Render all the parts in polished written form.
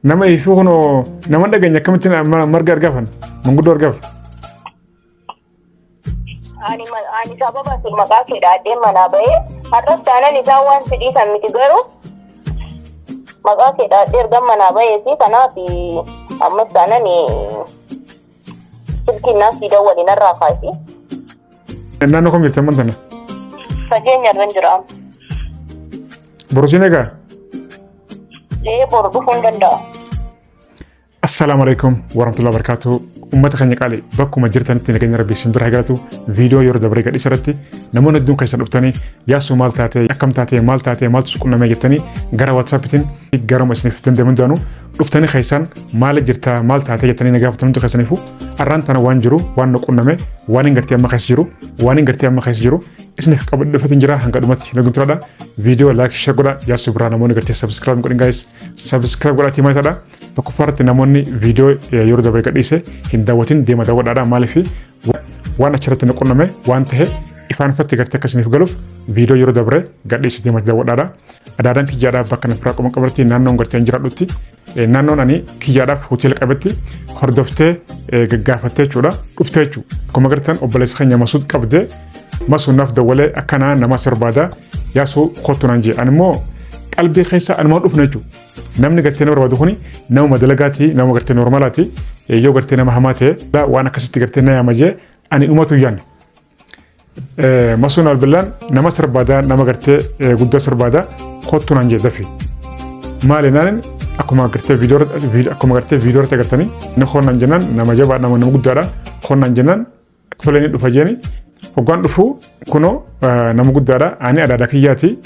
Nama ifuu kunoo nama dhageenye akkamittiin marga argaafan manguddoo argaaf. Ani sababa isin maqaa kee dhaadheen manaa bahee har'as taanan isaan waan si dhiisan miti garuu maqaa kee dhaadhee ergan manaa bahee fi kanaaf ammas taanan silkiin naaf si dawwali narraa kaasi. Naannoo kam jirti amman tana? Fageenya irra hin jira amma. Boru siin egaa? Ee boru dhufuu hin danda'a. Assalaamu alaikum warahmatullahi wabarakatuh. Uummata keenya qaali bakkuma jirtanitti nageenya rabbii isin bira haa galatu. Viidiyoo yeroo dabaree gadhiisa irratti namoonni hedduun keessan dhuftanii yaasuu maal taatee akkam taatee maal taatee maaltu si qunnamee jettanii gara WhatsAppitiin garuma isiniif danda'amu hundaanuu dhuftanii keessan maal jirta maal taatee jettanii na gaafatan hundi keessaniifuu arraan tana waan jiru waan nu qunname waan hin gartee amma keessa jiru waan hin gartee amma keessa jiru isiniif qabadhe dhufeetiin jira hanga dhumatti na gunturaadha. Viidiyoo like share godha yaasuu biraa namoonni gartee subscribe godhin guys subscribe godhaatii maal ta'adha. Tokkoffaa irratti namoonni viidiyoo yeroo dabre gadhiise hin daawwatin deema daawwadhaadha. Maaliif waan achirratti nu qunname waan ta'e ifaan ifatti gartee akka isiniif galuuf viidiyoo yeroo dabre gadhiise deema daawwadhaadha. Adaadaan kiyyaadhaaf bakka na firaa qoma qabarti naannoon gartee hin jiraadhutti naannoon ani kiyyaadhaaf hoteela qabetti hordoftee gaggaafattee jechuudha dhuftee jechuudha. Akkuma gartan obboleessa keenya Masuud qabdee Masuun naaf dawwalee akkanaa nama barbaada yaasuu kottu naan jee ani immoo qalbii keessa anumaan dhufne jechuudha. Namni gartee nama barbaadu kuni nama dalagaati nama gartee normalaati yoo gartee nama hamaa ta'e waan akkasitti gartee na yaama jee ani dhumatu hin yaanne. Masuun albillaan nama barbaada nama gartee guddaa barbaada kottu naan jee dafi. Maali naanin akkuma gartee viidiyoo akkuma gartee viidiyoo irratti agartanii inni koonnaan jennaan nama jabaa nama nama guddaadha koonnaan jennaan Tolee ni dhufa jeeni. Hoggaan dhufu kunoo nama guddaadha. Ani adaada kiyyaati.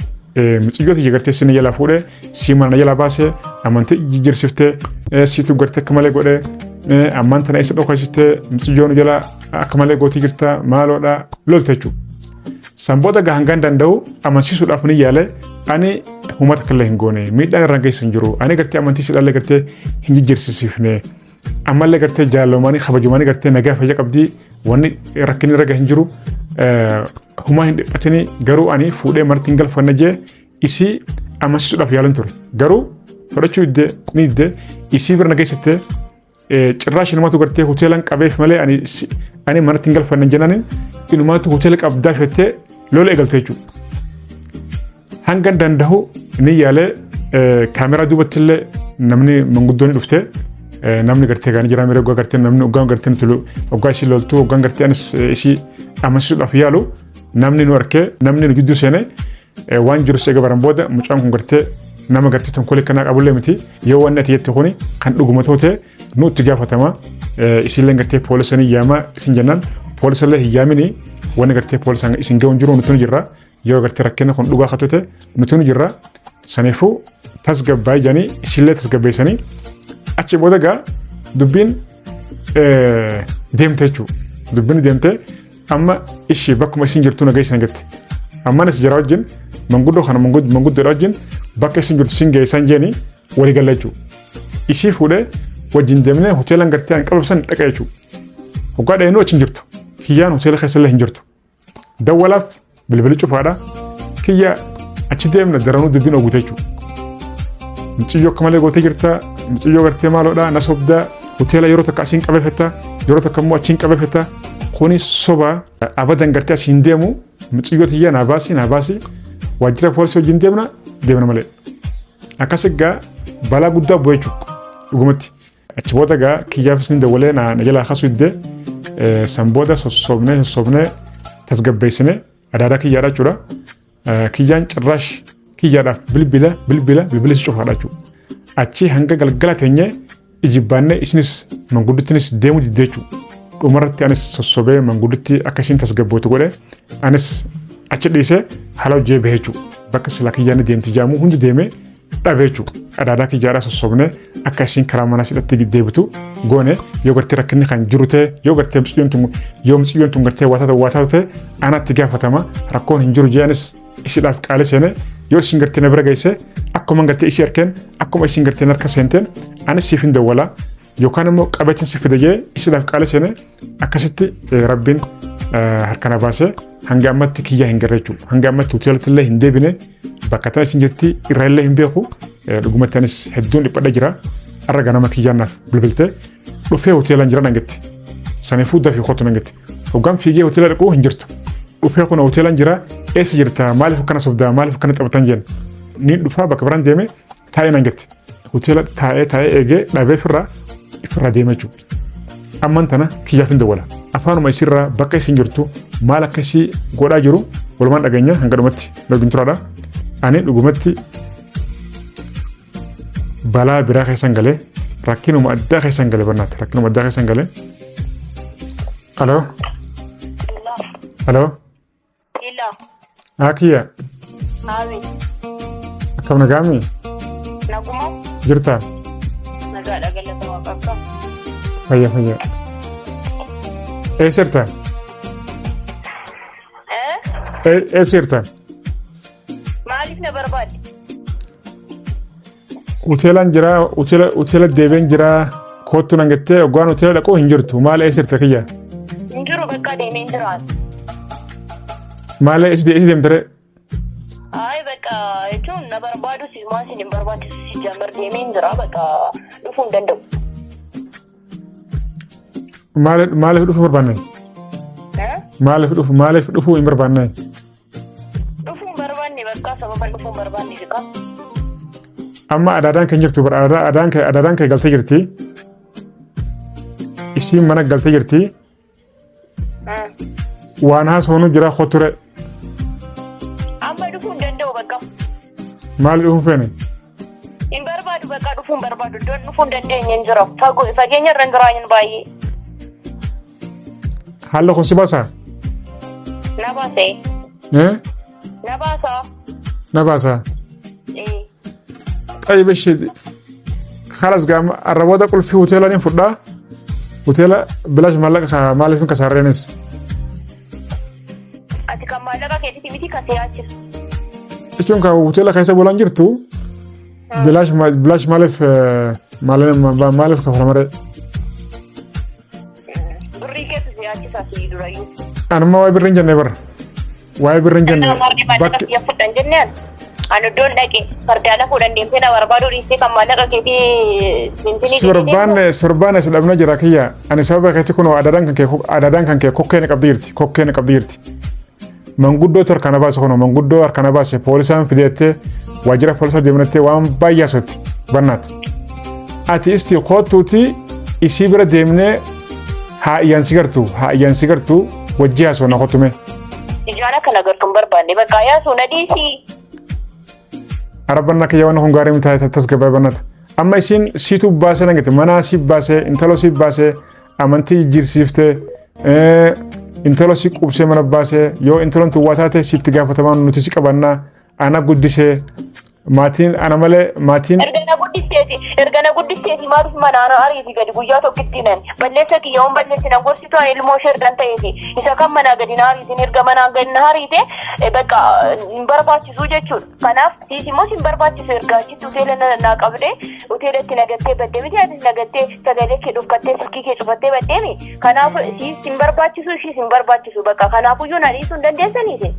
Mucayyoo tiyya gartee sinni jalaa fuudhee sii mana jalaa baasee amantii jijjiirsiftee siitu gartee akka malee godhee ammaan tana isa dhokaysitee mucayyoon jalaa akka malee gootii jirta maaloodha lolte jechuudha. San booda gaa hangaan danda'u amansiisuudhaaf ni yaale ani uummata akka illee hin goone miidhaan irraan geessu hin jiru ani gartee amantii sidhaallee gartee hin jijjiirsisiifne ammallee gartee jaalomanii kabajamanii gartee nagaa fayya qabdii wanni rakkinni irra hin jiru humaa hin dhiphatini garuu ani fuudhee marti hin galfanne jee isii amansiisuudhaaf yaalan ture garuu fudhachuu iddee ni iddee isii bira na geessite cirraashi namatu gartee hoteelan qabeef malee ani ani manatti hin galfanne jennanin inumaatu hoteela qabdaa fettee lola eegalte jechuudha. Hangan danda'u ni yaalee kaameraa duubatti illee namni manguddoon dhufte namni gartee gaanii jira mirga gartee namni hoggaan gartee nuti hoggaa isii loltuu hoggaan gartee anis isii amansiisuudhaaf yaalu namni nu arkee namni nu gidduu seene waan jirus eega baran booda mucaan kun gartee nama gartee tonkolii kanaa qabullee miti yoo wanni ati jette kuni kan dhuguma ta'e nu itti gaafatama isiillee gartee poolisa ni yaama isin jennaan poolisallee hin yaamini wanni gartee poolisaan isin ga'u hin jiru nuti ni jirra yoo gartee rakkinni kun dhugaa kan ta'e nuti ni jirra saniifuu tasgabbaa'ii jedhanii isiillee tasgabbeessanii achi booda gaa dubbiin deemte jechuudha. Dubbiin deemte amma ishii bakkuma isin jirtu na geessan jette. Amma anis jara wajjin manguddoo kana manguddoodha wajjin bakka isin jirtu sin geessan jeeni walii galla jechuudha. Isii fuudhee wajjin deemnee hoteelan gartee an qababsan dhaqa jechuudha. Hoggaa dhayinuu achi hin jirtu. Kiyyaan hoteela keessa illee hin jirtu. Dawwalaaf bilbilli cufaadha. Kiyya achi deemna daranuu dubbiin oguute jechuudha. Muciyyoo akka malee gootee jirta. Muciyyoo gartee maaloodha na sobda. Hoteela yeroo takka asiin qabeeffata. Yeroo takka immoo achiin qabeeffata. Kuni soba abadan gartee asiin deemu. Muciyyoo tiyya naa baasi naa baasi. Waajjira poolisii wajjin deemna deemna malee. Akkas egaa balaa guddaa bu'e jechuudha. Dhugumatti. Achi booda egaa kiyyaafis ni dawwalee na jalaa kaasuu diddee san booda sossobnee sossobnee tasgabbeessine adaadaa kiyyaadha jechuudha. Kiyyaan cirraash kiyyaadhaaf bilbila bilbila bilbila si cufaadha jechuudha. Achi hanga galgala teenyee ijibbaannee isinis manguddittinis deemuu diddee jechuudha. Dhumarratti anis sossobee mangudditti akka isiin tasgabbootu godhe anis achi dhiisee haala hojii bahe jechuudha. Bakka silaa kiyyaan deemti jaamuu hundi deemee dhabe jechuudha. Adaadaa kiyyaadhaa sossobnee akka isiin karaa manaa sidhatti deebitu goone yoo gartee rakkinni kan jiru ta'e yoo gartee mucayyoon tun yoo mucayyoon tun gartee waa taate waa taate ta'e anatti gaafatama rakkoon hin jiru jeanis isiidhaaf qaalii seene yoo isiin gartee na bira geesse akkuma gartee isii arkeen akkuma isiin gartee narka seenteen anis siif hin dawwala yookaan immoo qabeetiin si fida jee isiidhaaf qaalii seene akkasitti rabbiin harka na baasee hanga ammatti kiyyaa hin garre jechuudha. Hanga ammatti hoteelatti illee hin deebine bakka tana isin jirti irraa illee hin beeku dhugumatti anis hedduun dhiphadha jira. Har'a ganama kiyyaan naaf bilbiltee dhufee hoteelaan jira naan jette. Saniifuu dafii kottu naan jette. Hoggaan fiigee hoteela dhaquu hin jirtu. Dhufee kun hoteelaan jira eessa jirta maaliif akkana sobdaa maaliif akkana taphatan jeen. Niin dhufaa bakka biraan deeme taa'ee naan jette. Hoteela taa'ee taa'ee eegee dhabee firraa ifirraa deeme jechuudha. Amman tana kiyyaaf hin dawwala. Afaanuma isirraa bakka isin jirtu maal akka isii godhaa jiru walumaan dhageenya hanga dhumatti wajjin turaadha. Ani dhugumatti balaa biraa keessan galee rakkinuma addaa keessan galee barnaata rakkinuma addaa keessan galee. Aloo. Aloo. Hello. Haa kiyya. Aawi. Akkam nagaami? Naguma. Jirtaa? Nagaadha galata waaqa akka. Fayya fayya. Eessa jirta? Eh? Eessa jirta? Maaliif na barbaadde? Hoteelaan jira, hoteela hoteela deebiin jira. Kottu nan jettee hoggaan hoteela dhaquu hin jirtu. Maal eessa jirta kiyya? Hin jiru bakka deemeen jiraatu. Maal eessa eessa deemte ree? Ayi bakka jechuun na barbaadu si waan isin hin barbaachisu si jammar deemeen jira bakka dhufuu hin danda'u. Maal maaliif dhufuu barbaanne? Eh? Maaliif dhufu maaliif dhufuu hin barbaanne? Dhufuu hin barbaanne bakka sababa dhufuu hin barbaanne jeqa. Amma adaadaan kan jirtu bara adaadaan kee adaadaan kee galtee jirti. Isiin mana galtee jirti. Waan haasofnu jira koture. Amma dhufuu hin danda'u bakka. Maal dhufuu feene? Hin barbaadu bakka dhufuu hin barbaadu. Iddoon dhufuu hin dandeenye hin jira. Fagoo fageenya irra hin jiraa hin baay'ee. Haalli kun si baasaa? Na baasee. Eh? Na baasaa. Na baasaa? Ee. Xayyib ishee خلاص قام الربوده قل في hoteela ni fudhaa hoteela bilaash maallaqa maaliif hin kasaarreenis Ati kan maallaqa keetiiti miti kan si yaachisu. Jechuun kan hoteela keessa bulaan jirtu bilaash bilaash maaliif maaliif kafalamaree. Birrii keetu si yaachisa si durayyuu. Anummaa waa'ee birrii hin jenne bara. Waa'ee birrii hin jenne. Kanaaf harki maallaqa Bakki kiyya fudhan jennaan. Ani iddoon dhaqe fardaala fuudhan deemtee na barbaaduu dhiistee kan maallaqa keetii sintinii si barbaanne si barbaanne si dhabna jira kiyya. Ani sababa keetii kunoo adaadaan kan kee adaadaan kan kee kokkee na qabdi jirti kokkee na qabdi jirti. Manguddootu harkaa na baase kunoo manguddoo harkaa na baase poolisaan fideettee waajjira poolisaa deemnettee waan baay'ee haasofte barnaati. Ati isti koottuuti isii bira deemnee haa iyyaan si gartu haa iyyaan si gartu wajjii haasofna kottume. Ijaan akka na gartu hin barbaanne bakka yaasuu na dhiisii. Arabannaa kiyya waan kun gaarii miti tasgabbaa'ee barnaata. Amma isiin siitu baasee na gate manaa si baasee intaloo si baasee amantii jijjiirsiiftee intaloo si qubsee mana baasee yoo intaloon tun waa taate sitti gaafatamaa nuti si qabannaa ana guddisee Maatiin ana malee maatiin Erga na guddisteeti, erga na guddisteeti maaliif mana ana ariiti gadi guyyaa tokkitti nan balleessa kiyya hoon balleessi nan gorsitu ani ilmoo ishee ergan ta'eeti. Isa kan manaa gadi na ariitin erga manaa gadi na ariite bakka hin barbaachisu jechuudha. Kanaaf siis immoo sin barbaachisu erga achitti hoteela na na qabdee hoteelatti na gattee badde miti atis na gattee sagalee kee dhokkattee silkii kee cufattee baddeemi. Kanaaf siis sin barbaachisu ishiis hin barbaachisu bakka kanaafuyyuu na dhiisuu hin dandeessaniiti.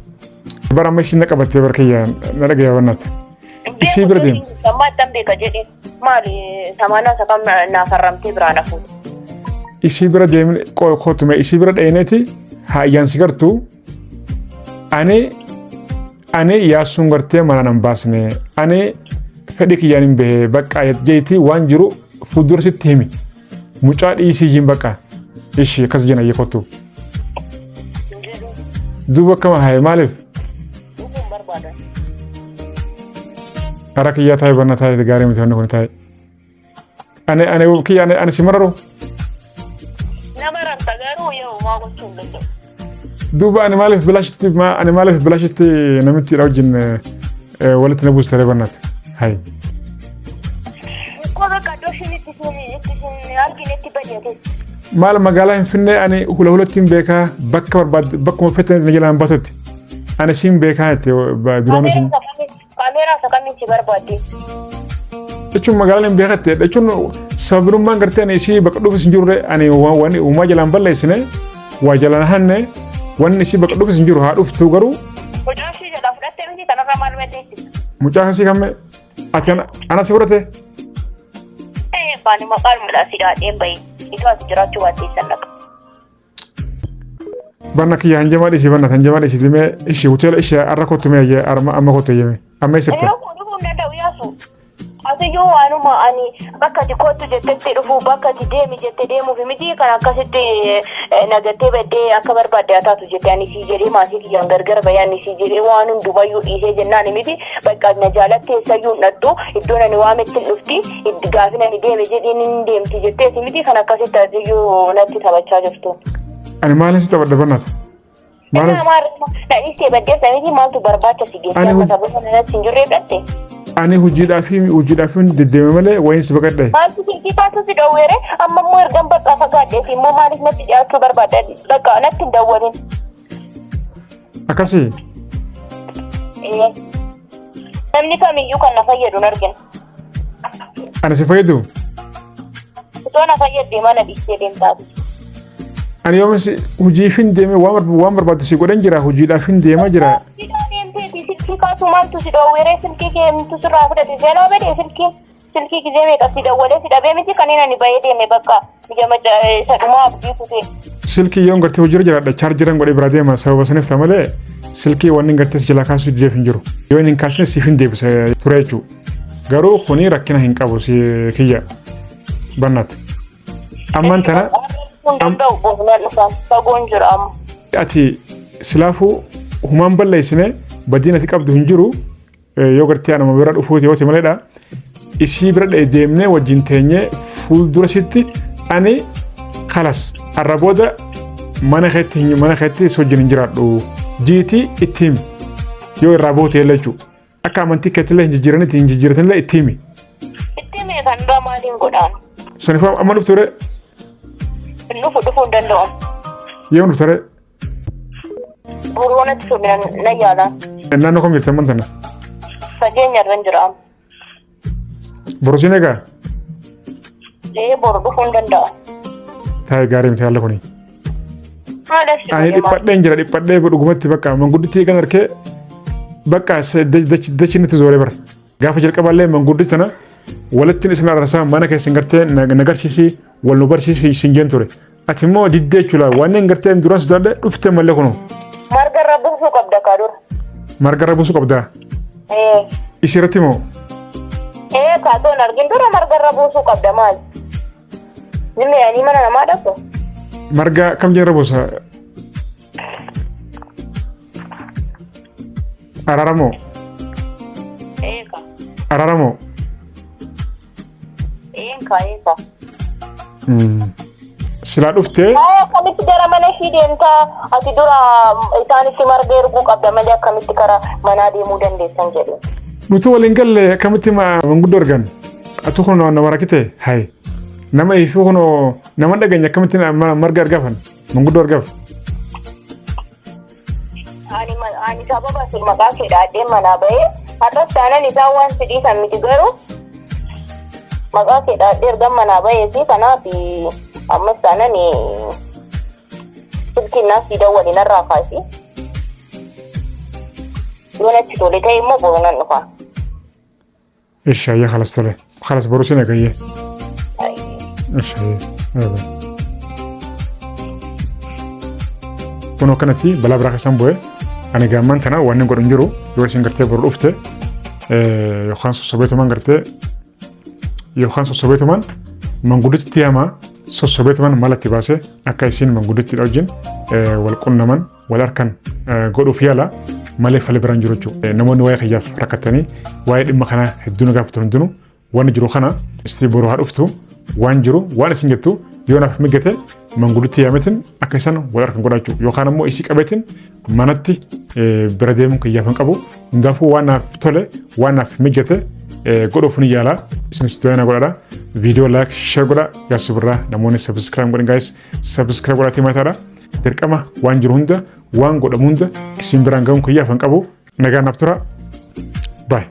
Bara amma ishiin na qabattee bara kiyya na dhagaya bannaati. Isii bira deemu. Sammaa ittan beeka jedhe maali samaanaa isa kam naa farramtee biraa na fuute. Isii bira deemne kootume isii bira dheeneeti haa iyyaan si gartu ani ani yaasuun gartee mana nan baasne ani fedhii kiyyaan hin bahe bakka jeetii waan jiru fuuldura sitti himi mucaa dhiisii jiin bakka ishii akkas jena iyyee kottu. Duuba akkama haye maaliif? Dhufuun barbaadan. Hara kiyyaa taa'e banna taa'e gaarii miti wanni kun taa'e. Ani ani kiyya ani ani si mararu. Nama rarta garuu yoo maa gochuu hin danda'u. Duuba ani maaliif bilaashitti ani maaliif bilaashitti namitti dha wajjin walitti na buustare bannaati. Hayi. Koo bakka iddoo isheen itti isin itti isin arginetti badeete. Maal magaalaa Finfinnee ani hula hulattiin beekaa bakka barbaadde bakkuma feete na jalaan baatutti. Ani siin beekaa jette duraanuu siin. Kaameeraa isa kamiin si barbaadde? Jechuun magaalaan hin beekatte jechuun sababnummaan gartee ani isii bakka dhuufis hin jirre ani waan uumaa jalaan balleessine waa jalaan hanne wanni isii bakka dhuufis hin jiru haa dhuftu garuu. Mucaa ishee jalaa fudhattee miti kanarraa maal madeessita? Mucaa kasii kamme ati ana si fudhate. Bakka ani maqaan si dhaadheen bahe. Itoo ati jiraachuu baattee san dhaqa. Banna kiyya hanjamaa dhiisi, banna hanjamaa dhiisi mee ishee hoteela ishee arra kottu mee ayyee arma amma kottu ayyee mee amma eessa jirta? Inni dhufuu hin danda'u yaasu. Atiyyuu waanuma ani bakka ati kottu jettetti dhufuu, bakka ati deemi jette deemuuf miti kan akkasitti nagattee baddee akka barbaadde haa taatu jette. Ani sii jedhee maatii kiyyaan gargar bahee, ani sii jedhee waan hundumayyuu dhiisee jennaan miti. Bakka na jaalatte eessayyuu hin dhaqxu, iddoon ani waametti hin dhufti, gaafin ani deeme jedhiin hin deemti jetteeti miti kan akkasitti atiyyuu natti taphachaa jirtu. Ani maalin si taphadha bannaati? Maalin Inni namaa na dhiistee baddeessa miti, maaltu barbaacha si geesse? Ani Amma sababa natti hin jirree fudhatte. Ani hojiidhaaf deddeeme malee wayin si baqadhe. Maaltu silkii kaasuu si dhoowweere? Amma immoo ergan bakka fagaadheef immoo maaliif natti dhiyaachuu barbaadda? Bakka natti hin dawwalin. Akkasii. Ee. Namni kamiyyuu kan na fayyadu hin argine. Ani si fayyadu? Otoo na fayyadde mana dhiistee deemtaati. Ani yoomis hojiif hin deeme, waan barbaaddu si godhan jira, hojiidhaaf hin deemaa jira. Hojiidhaa deemteeti silkii kaasuu maaltu si dhoowweere? Silkii keemtu sirraa fudhate? Seenaa badee silkiin silkii gizee meeqa si dawwalee si dhabee miti kanneen ani bahee deeme, bakka isa dhumaa abdii kutee. Silkii yoon gartee hojiirra jiraadha chaarjiran godhee bira deema, sababa saniif ta'a malee silkii wanni gartee si jalaa kaasuu dideef hin jiru. Yoo inni hin kaasne siif hin deebisa ture jechuudha. Garuu kuni rakkina hin qabu si kiyya bannaati. Ammaan tana Kun danda'u boonaan dhufan fagoon jira amma. Ati silaafuu humaan balleessine, badiin ati qabdu hin jiru, yoo gartee anuma bira dhufuuti yoo ta'e maleedha. Isii bira deemnee wajjin teenyee fuuldura sitti ani kalas arra booda mana keetti si wajjin hin jiraadhu jiitii itti himi, yoo irraa boote illee jechuudha. Akka amantii keetti illee hin jijjiiranitti hin jijjiiratin illee itti himi. Itti mee kan dura maaliin godhaan? Saniifuu amma dhuftu ree? Hin dhufu, dhufuu hin danda'u. Yoo dhuftu ree? Boruu natti tole na yaala. Naannoo kam jirti amman tana? Fageenya irra hin jira amma. Boru siin egaa? Ee, boru dhufuu hin danda'a. Taa'ee gaarii miti haalli kuni. Haala si Ani godhe maal? dhiphadheen jira, dhiphadhee dhugumatti bakka mangudditti kan harkee bakka dachi natti zooree bara. Gaafa jalqaballee manguddi tana walitti isin ararsaa, mana keessan gartee na garsiisii, wal nu barsiisii sin jeen ture. Ati immoo diddee jechuudha, waan inni gartee duraan sodaadhe dhufte malee kunoo. Marga irra buusuu qabda kaa dura. Marga irra buusuu qabdaa. Ee. Isirratti moo? Ee, kaatoon argin dura marga irra buusuu qabda maali? Zimmi ani mana namaa dhaqu. Marga kam jeen irra buusa? Araaramoo? Ee kaa. Araaramoo? Ee kaa, ee kaa. Silaa dhuftee Haa, akkamitti gara mana ishii deemtaa? Ati dura isaanitti marga erguu qabda malee akkamitti karaa manaa deemuu dandeessan jedhe. Nuti waliin galle, akkamitti manguddoo argan? Atu kun nama rakkite hay nama ifi kun nama dhaganya, akkamitti marga argafan manguddoo argaf? Ani sababa sun maqaa kee dhaadheen manaa bahee, har'as taanan isaan waan si dhiisan miti, garuu maqaa kee dhaadhee ergan manaa bahee fi kanaaf ammas taanan silkiin naaf si dawwali narraa kaasi. Yoo natti tole ta'e immoo boru nan dhufa. Ishayya, khalas, tole, khalas, boru sin eegayye. Ishayya, kun akkanatti balaa biraa keessan bu'e. Ani gaamman tana waan inni godhu hin jiru. Yoo isin gartee boru dhufte yookaan sossobeetumaan gartee yookaan sossobeetumaan mangudditti yaama, sossobeetumaan mala itti baasee akka isin mangudditti wajjin wal qunnaman, wal harkan godhuuf yaala malee fali biraan jiru jechuudha. Namoonni waa'ee kiyyaaf rakkattanii waa'ee dhimma kanaa hedduu na gaafatan hundinuu, waan jiru kana isti boru haa dhuftu, waan jiru waan isin jettu yoo naaf mijate mangudditti yaametin akka isaan wal harkan godhaa jechuudha. Yookaan immoo isii qabeetin manatti bira deemuun kiyyaaf hin qabu. Hundaafuu waan naaf tole, waan naaf mijate godhuuf ni yaala. Isinis doyana godhadha. Viidiyoo like, share godha. Yaasuu birraa namoonni subscribe godhan, guys, subscribe godhatii mataadha. Dirqama waan jiru hunda, waan godhamu hunda isin biraan ga'uun kiyyaaf hin qabu. Nagaan naaf tura. Bye.